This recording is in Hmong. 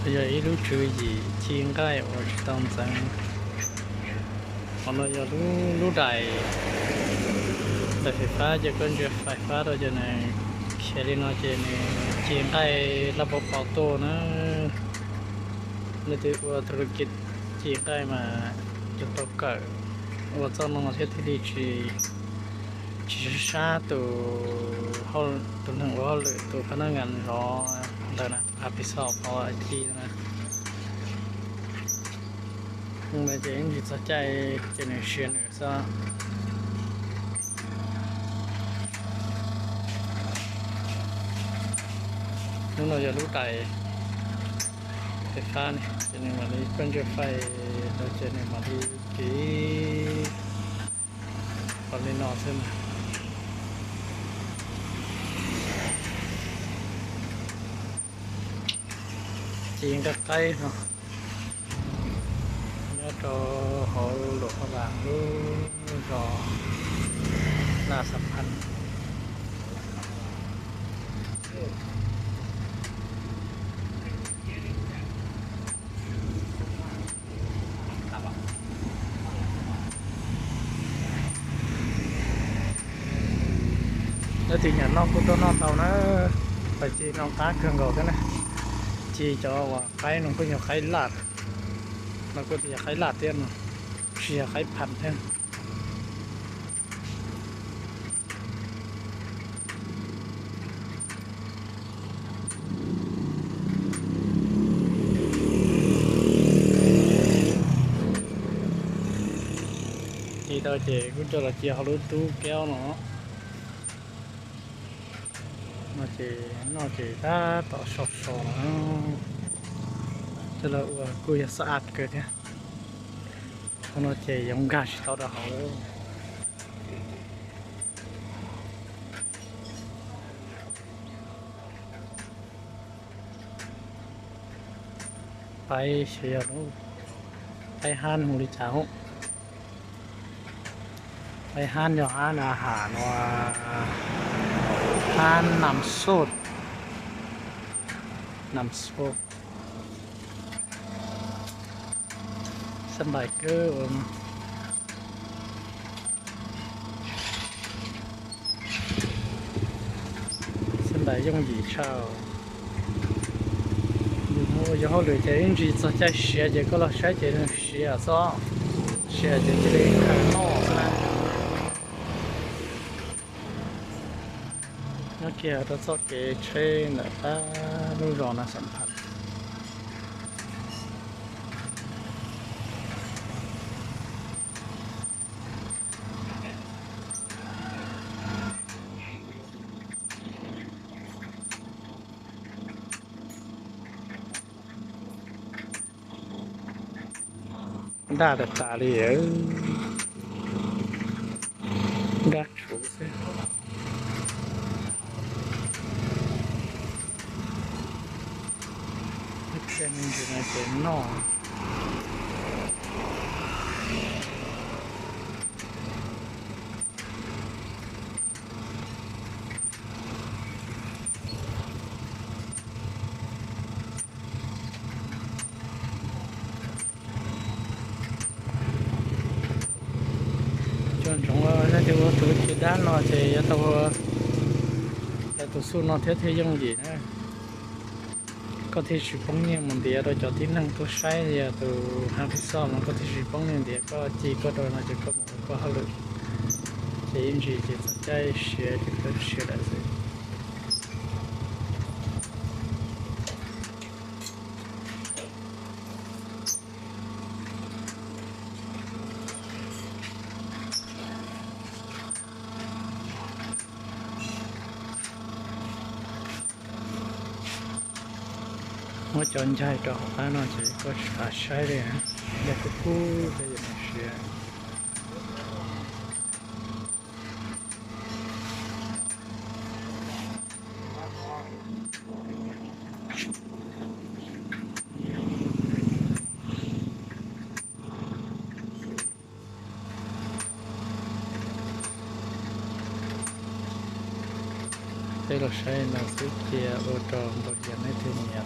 Yog ib lub tswv yim ci nqaij uas tsis tau ntxeev. Qhov no yog lub daim, daim fais fab, ces koj ntsia fais fab rau ces nws khiav li no ces nws ci nqaij laj pov pov tuaj na. Leej twg ua thas lus kiv ci nqaij mas yuav tau kawm ua txoj no thiab thiaj li tsis, tsis sab sab tus, tus neeg ua hauj lwm, tus phab nab ngas zov ntawd na, tus hav pis xos qhov ci na. Ntawd ces ib ntsis txog caij ces nws siav nws xwb. Lub no yog lub daim fais fab ne, ces nws mam li, koj ntsia fais rau ces nws mam li kiv qhov li no xwb na. Ci nqaij qaib no nyob rau hauv Luam Phaj Vam lub zos Naj Xam Phaj. Leej twg nyiam noj kuj tuaj noj tau na, pais ci no qab kawg nkaus thiab na. Ci cov uas qaib no kuj yog qaib laj, no kuj yog qaib laj thiab no, tsis yog qaib pham thiab. Ci tau ces kuj coj los cia hauv lub tub kaub no. No ces noj ces tab tom sau sau, coj los ua kuj yog xab ab kawg thiab. Qhov no ces yuav nkag tsis tau rau hauv lawm. Paib xyov yog lub, paib hab mus li cas os. Paib hab yog hab na, hab no, hab Nam Xoj, Nam Xoj. Xab npais kawg ua no. Xab npais yooj yim tshaj. Yus mus ua yus hauj lwm ces ib ntsis txog caij siav ces koj los saib ces nws siav xwb, siav ces cia li khaws noj xwb na. Nyob kiag rau txoj kev tsheb ntawm pab lub zos Nas Xam Phas. Daj tas tas li, daj tshuv xwb. Ib pliag me ntsis no ces noj. Cov ntsoov yog tias ua tus ci dab no ces yuav tau, yuav tus xuj no thiab thiaj yooj yim na. Koj thiaj tsis poob nyiaj mus ntiav rau cov tib neeg tuaj saib, yog tus hav pis xoj no koj thiaj tsis poob nyiaj ntiav, koj ci koj rau no ces koj mus ua koj hauj lwm, ces ib ntsis ces txog caij siav ces koj siav lawm xwb. Muab cov ncaig rau hauv qab no ces koj tsis xav saib li, ncaig kub kub thiab yus mus siav. Peb los saib no xwb cia ua rau npau hiam nej thiaj nyiam.